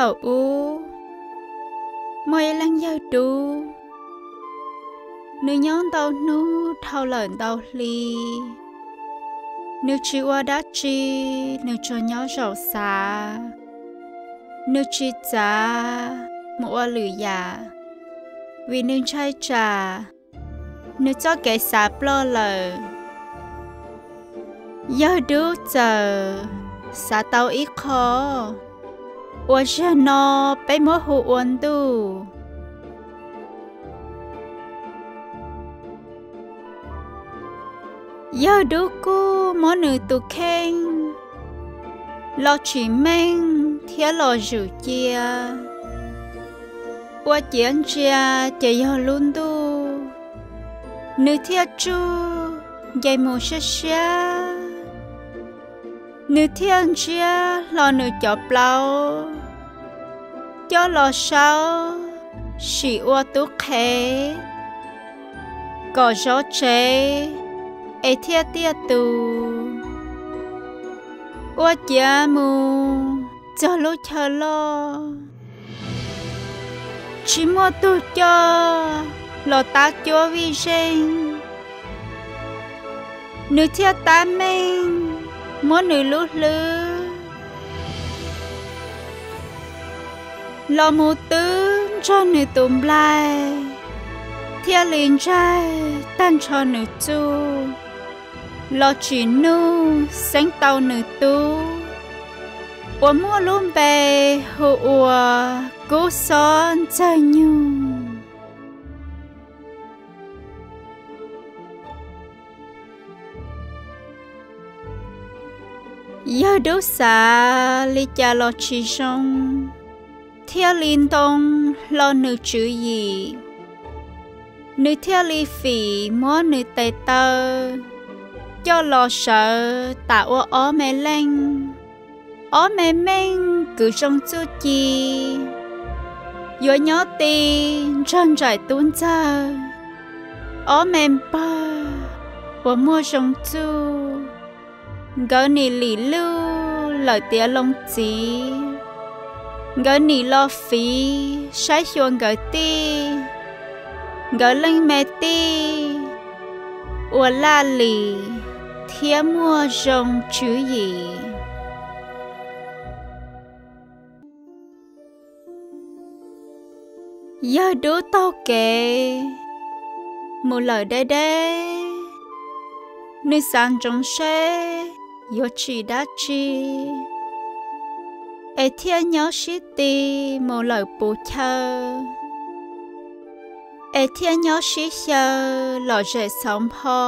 Thaum ub, muaj ib leeg yawg dub, nws nyob ntau hnub dhau lawm ntau hli. Nws tsis ua dab tsi, nws tsuas nyob zaum xav. Nws tsis txav mus ua lwm yam, vim nws ntshai tsam nws txoj kev xav ploj lawm. Yawg dub txawm xav tau ib qho uas zaum no peb muab hu ua ntuj. Yawg dub kuj muab nws tus kheej los tsim meej thiab los zwm cia. Ua ciav ntsia ces yog lub ntuj, nws thiaj tsuj nce mus siab siab. Nws thiaj ntsiab hlo nws cov plaub coj los saub sim ua tub qhe kom zov tsev es thiaj tiaj tus. Ua ciav mus txog lub chaw loj, tsis muaj tug coj los tab cuab vij zeej. Nws thiaj tab meeg muab nws lub hlwb los mus twb nrog nws tus nplaig, thiaj li ntsaig tag nrho nws txuj los tsim nuj xeeb tau nws tub uas muaj lub npe hu ua Kub Xob Ntxawg Nyug. Yawg dub xav li cas los tsis zoo, thiaj li ntoo hlo nws tswv yim. Nws thiaj li fim muab nws tes taw coj los sawv tas ua ob me leej. Ob me meej kwv zoo txuj ci, yuav nyob ti nrog nraim tub ntxawg. Ob me npawg uas muaj zoo txuj, nkawd nim lim luj lawm tiav loo txiv. Nkawd nim los fiv saib xyuas nkawd tij, nkawd leej me tij uas laj lim thiab muaj zoo tswv yim. Yawg dub taug kev mus lawm deb deb, nws xav ntsoov seb yuav tsim dab tsi es thiaj nyob sib ti mus lawm puv chaw, es thiaj nyob sib xyaw lom zem xauv npho,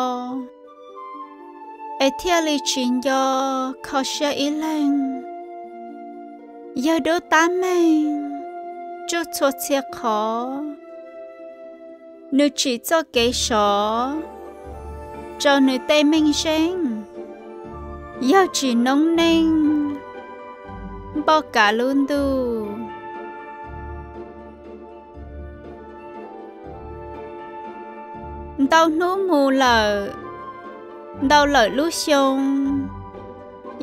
es thiaj li tsis nco kho siab ib leeg. Yawg dub tab meeg tsuj txhua txhia qhov, nws tsim txoj kev sov rau nws tej meej zeej. Yawg tsim noob neej npauj kav lub ntuj. Ntau hnub mus lawm, ntau lawm lub xyoo,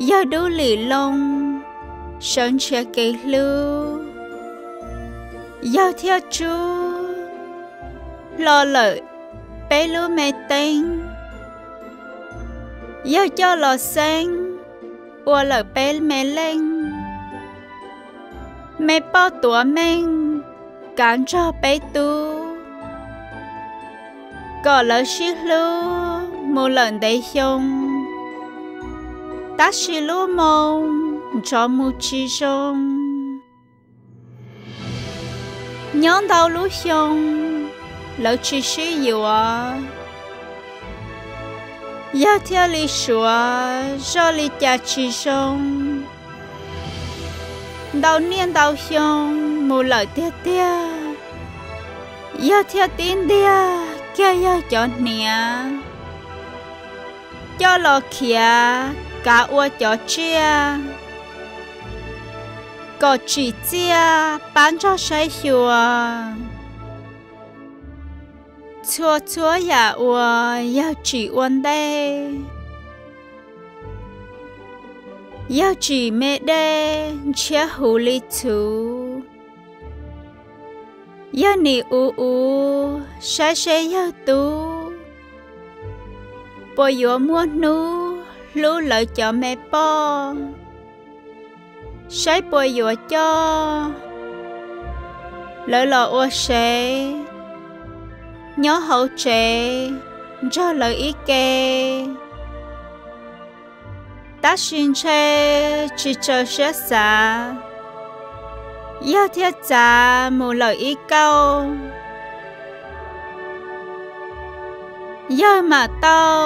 yawg dub lim loo sawv nrhiav kev hlub. Yawg thiaj tsub hlo lawm peb lub me teeb. Yawg coj los xeeb ua lawm peb me leej. Me poj tuav meej kav nrog peb tub, kom lawv sib hlub mus lawm ntev xyoo, tab sis lub moo nrov mus tsis zoo. Nyob ntau lub xyoo, lawv tsis sib yuav, yawg thiaj li suav zoj li cas tsis zoo. Ntau niaj ntau xyoo mus lawm tiag tiag, yawg thiaj tib ntiag kiag yawg cov hniav coj los khiav kav ua cov tsiaj kom tsim txiaj pab nrog saib xyuas. Txhua txhua yam uas yawg tsim ua ntej, yawg tsim me dej ntshiab huv li txhuv, Yawg nim uv uv saib seb yawg tub puas yuav muaj hnub hlub lawv cov me poj, saib puas yuav coj lawv los ua sev nyob hauv tsev nrog lawv ib ke. Tab sis ntshe tsis txaus siab xav, yawg thiaj txav mus lawm ib kauj. Yawg mam tau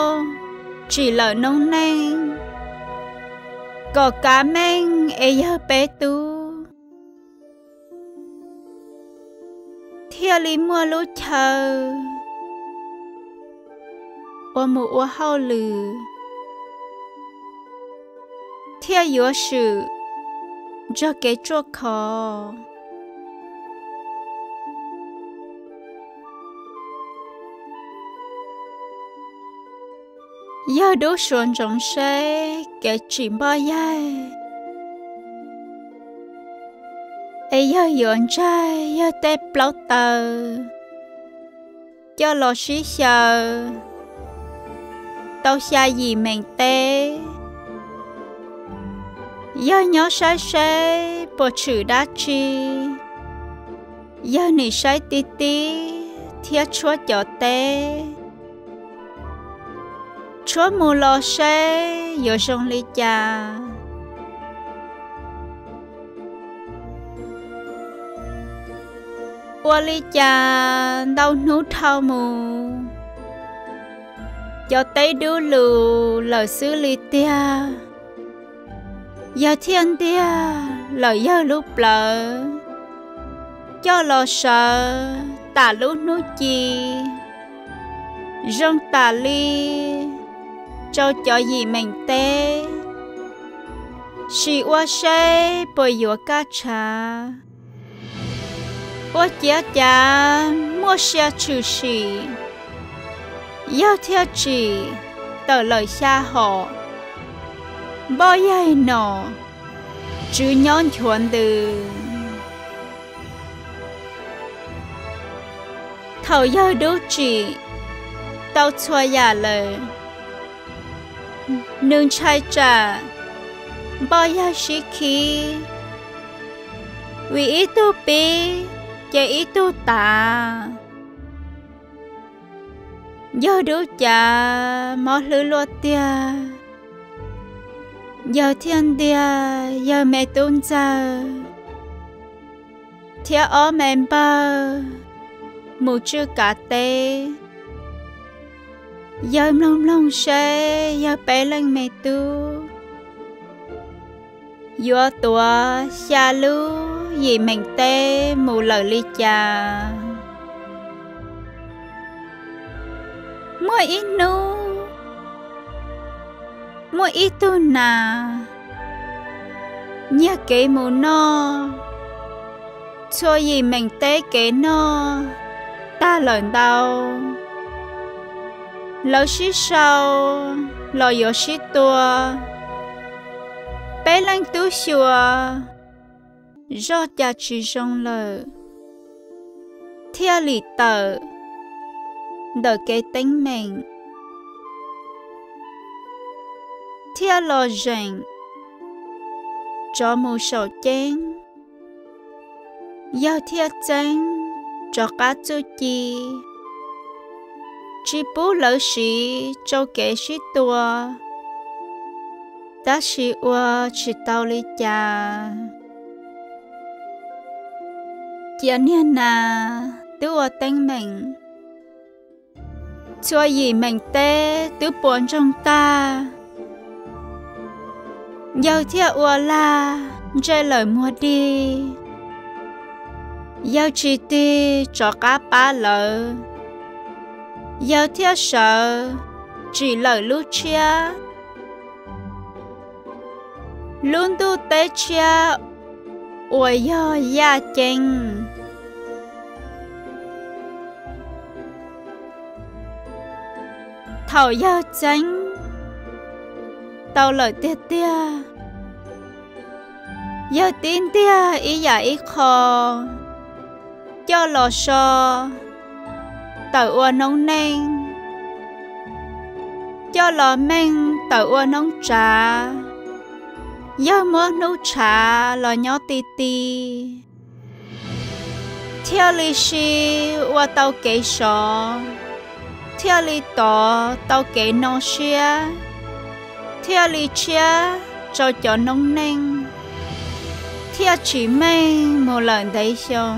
tsim lawm noob neej kom kav meej es yawg peb tub thiaj li muaj lub chaw uas mus ua hauj lwm thiaj yuav swm nrog kev ruaj khov. Yawg dub suav ntsoov seb kev tsim npoj yaig es yawg yuav ntsaig yawg tej plaub taw coj los sib xyaw tau xya yim meem teb. Yawg nyob saib seb puas tshwm dab tsi, yawg nim saib tib tib thiab tshuab cov teb, tshuab mus los seb yuav zoo li cas. Ua li cas ntau hnub dhau mus, cov teb dub lug lawm xwb li tiag. Yawg thiaj ntiag lawm yawg lub plawv coj los sawv tam lub hnub ci zoo tam li rau cov yim meem teb, sim ua seb puas yuav kaj tshav. Ua ciav cav muaj sia tshwm sim, yawg thiaj tsim tawm lawm xya hom npoj yaig nom tswv nyob nchuav ntws. Thaum yawg dub tsim tau txhua yam lawm, nws ntshai tsam npoj yaig sib khib, vim ib tug pib ces ib tug tav. Yawg dub cav mob hlwb luaj tiag, yawg thiaj ntiag yawg me tub ntxawg thiab ob me npawg mus tswj kav teb. Yawg mloog mloog seb yawg peb leej me tub yuav tuav xya lub yim meem teb mus lawm li cas. Muaj ib hnub, muaj ib tug nas nyiag kev mus noj txhua yim meem teb kev noj tag lawm ntau. Lawv sib sau los yuav sib tua, peb leej tub xyuas zoj cas tsis zoo lawm, thiaj lim tawm ntawm kev teeb meem, thiaj los zeem tsov mus saum ceeb. Yawg thiaj txeeb rov qab txuj ci, tsis pub lawv siv rau kev sib tua, tab sis ua tsis tau li cas. Cia niag nas twb ua teeb meem, txhua yim meem teb twb puas ntsoog tag, yawg thiaj ua lag ntsej lawm muag dig. Yawg tsis tig rov qab pab lawv, yawg thiaj sawv tsim lawm lub tshiab. Lub ntuj teb tshiab uas yog yaj ceeb. Thaum yawg txeeb tau lawm tiag tiag, yawg tib ntiag ib yam ib qho, Coj los so tawm ua noob neej, coj los meej tawm ua noob tsav, yawg muab hnub tshav los nyob ti ti, thiaj li siv ua tau kev sov, thiaj li tov tau kev no siab, thiaj li tshiab rau cov noob neej, thiaj tsis meej mus lawm ntev xyoo.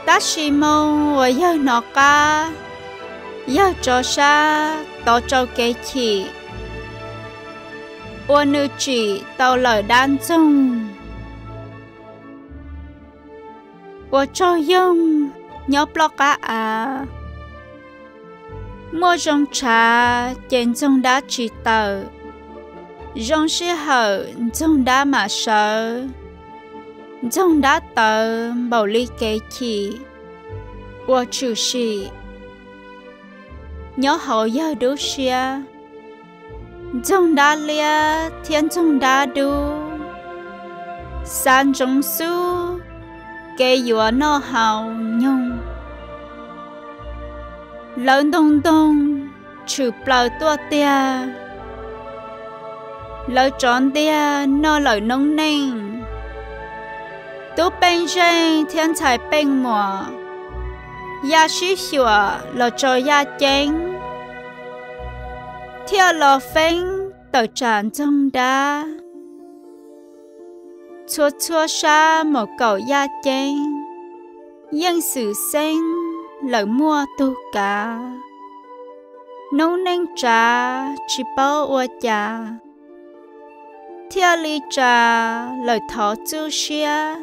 Tab sis moo uas yawg hnov qab, yawg tso sab tov rau kev chim uas nws tsim tau lawm dab ntxoog uas tsaug yoog nyob ploj qab av. Muaj zoo tshav ces ntxoog dab tsis tawm, zoo sij hawm ntxoog dab mam sawv, ntxoog dab tawv npaum li kev chim uas tshwm sim nyob hauv yawg dub siab. Ntxoog dab liab thiab ntxoog dab dub xav ntsoov xub kev yuav noj haus nyoog. Lawv ntoog ntoog tshwm plaws tuaj tiag, lawv tsov ntiag noj lawm noob neej. Tub Peej Zeej thiab ntxhais Peej Muas ya sib xyuas los tso yaj ceeb, thiaj los feeb tawm tsam ntxoog dab. Txhua txhua sab mus kaum yaj ceeb, yeej xwm xeeb lawm muaj tug kav. Noob neej tsav tsis paub ua cas, thiaj li tsa lawm thov txuj siab.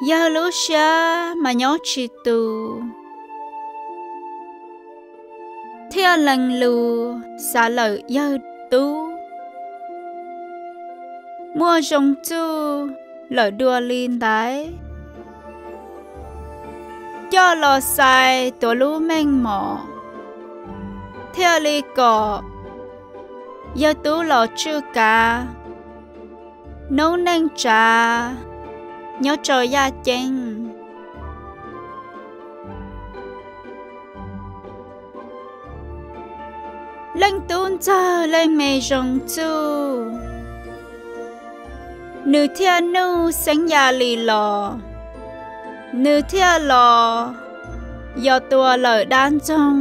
Yawg lub siab mas nyob tsis tus, thiaj lees lus xav lawm yawg tub. Muaj zoo txuj lawm dua li ntawd, coj los xais tuav lub meej mom, thiaj li kom yawg tub los tswj kav. Noob neej tsav nyob rau yaj ceeb. Leej tub ntxawg leej me zoo txuj, nws thiaj nuj xeeb ya li los, nws thiaj los yos tua lawm dab ntxoog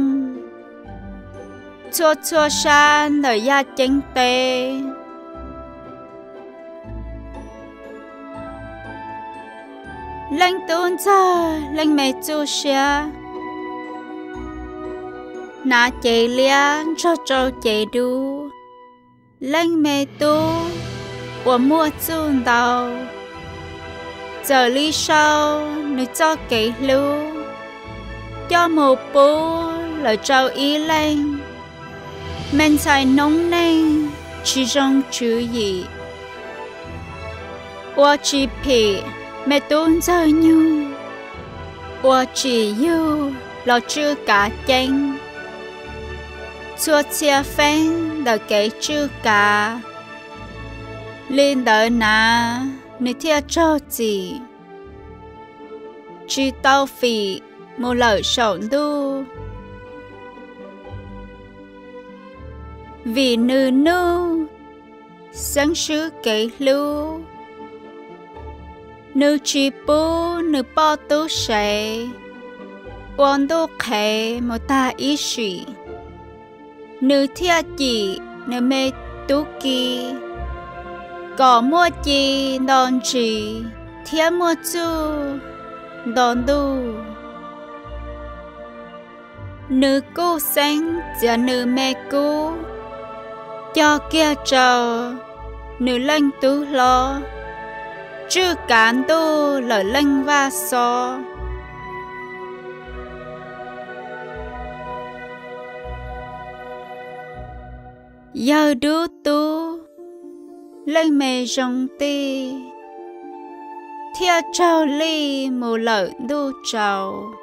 txhua txhua sab ntawm yaj ceeb teb. Leej tub ntxawg leej me txuj siab, hnav cev liab nrog rau cev dub. Leej me tub uas muaj txuj ntau, txawm li sau nws txoj kev hlub coj mus pub lawm rau ib leeg me ntxhais noob neej tsis zoo tswv yim, uas tsis phim me tub ntxawg nyug, uas tsim yug los tswj kav ceeb txhua txhia feeb ntawm kev tswj kav. Li ntawd na, nws thiaj raug txim, tsis tau fim mus lawm saum ntuj. Vim nws nuj xeeb swb kev hlub, nws tsis pub nws poj tub sev ua ntuj qhev mus tag ib sim. Nws thiaj cim nws me tub ki kom muaj ci nto ntsis thiab muaj txuj nto ntuj. Nws kuj xeeb txiav nws me kub cog kiag rau nws leej tub hlob tswj kav ntuj lawm leej vaj xob. Yawg dub tub leej me zoo tij thiaj raug lij mus lawm ntuj tsaus,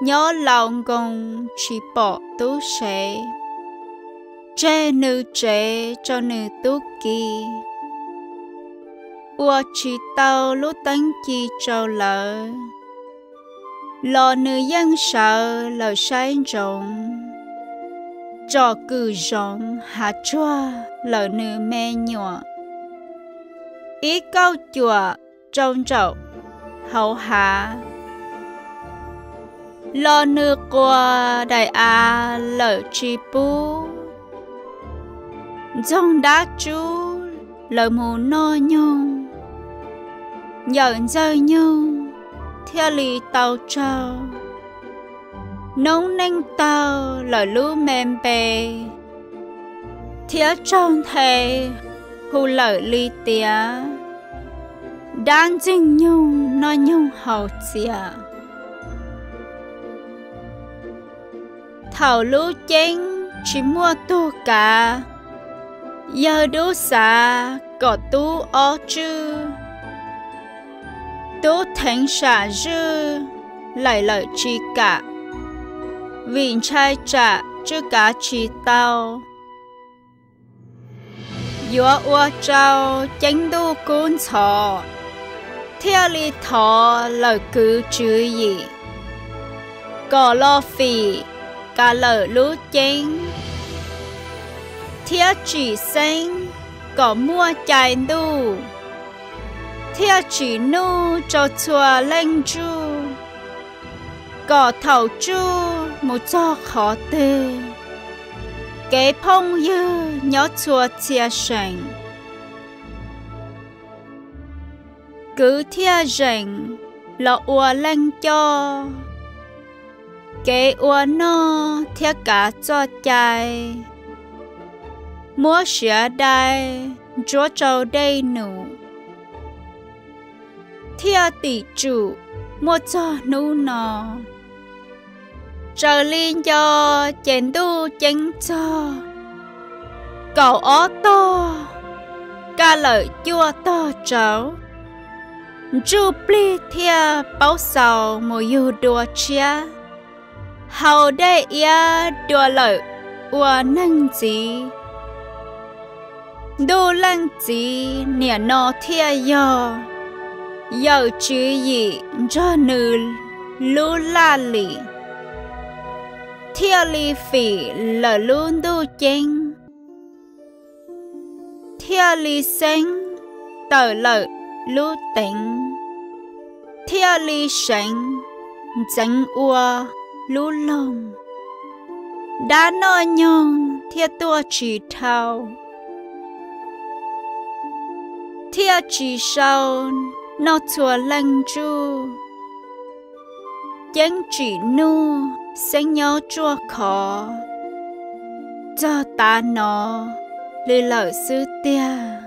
nyob laus nkoos tsis pom tub sev, tseg nws tsev rau nws tub ki. ua tsis tau lub teeb ci rau lawv, los nws yeej sawv lawm saib ntsoov, tsom kwm zoov hav tsuag lawm nws me nyuam. Ib kauj cuam rau ntsaum hauv hav, los nws quas daim av lawm tsis pub. Ntxoog dab tsub lawv mus noj nyoog, yawm ntxawg nyoog thiaj li tau tsaug. Noob neej taug lawm lub me npe, thiab tsaug nthe hu lawm li tiav, dab ntxwg nyoog noj nyoog haus txias. Thaum lub ceeb tsis muaj tug kav, yawg dub xav kom tub ob tswj. Tub theev sam zwj laim lawm tsis kam, vim ntshai tsam tswj kav tsis tau, yuav ua rau ceeb ntuj kub ntxhov, thiaj li thov lawm kwv tswv yim kom los fim kav lawm lub ceeb, thiab tsim xeeb kom muaj cai ntuj, thiaj tsim nuj rau txhua leej ntsuj, kom thaum tsuj mus txog qhov twg, kev phooj ywg nyob txhua txhia seem. Kwv thiaj zeem los ua leej coj, kev ua noj thiab kav txoj cai, muab siav dai ntsuab rau dej num, thiaj tim tsum muaj txog hnub no. Raws li nco ces ntuj ceeb txog kaum ob tog, kaj lawm cuaj tog rauv, ntsuj plig thiaj paub xaus mus yug dua tshiab, haus dej iab dua lawm ua neeg ntxiv. Ntuj leej txiv niam no thiaj yog, yawm tswv yim nrog nws lub laj lim, thiaj li fim lawm lub ntuj ceeb, thiaj li xeeb tawm lawm lub teev, thiaj li seev ntxeev ua lub loog. Dab noj nyoog thiaj tuaj tsis dhau, thiaj tsis sau noj txhua leej ntsuj. Ceeb tsim nuj xeeb nyob tsuaj khov, txog tav no li lawm xwb tiag.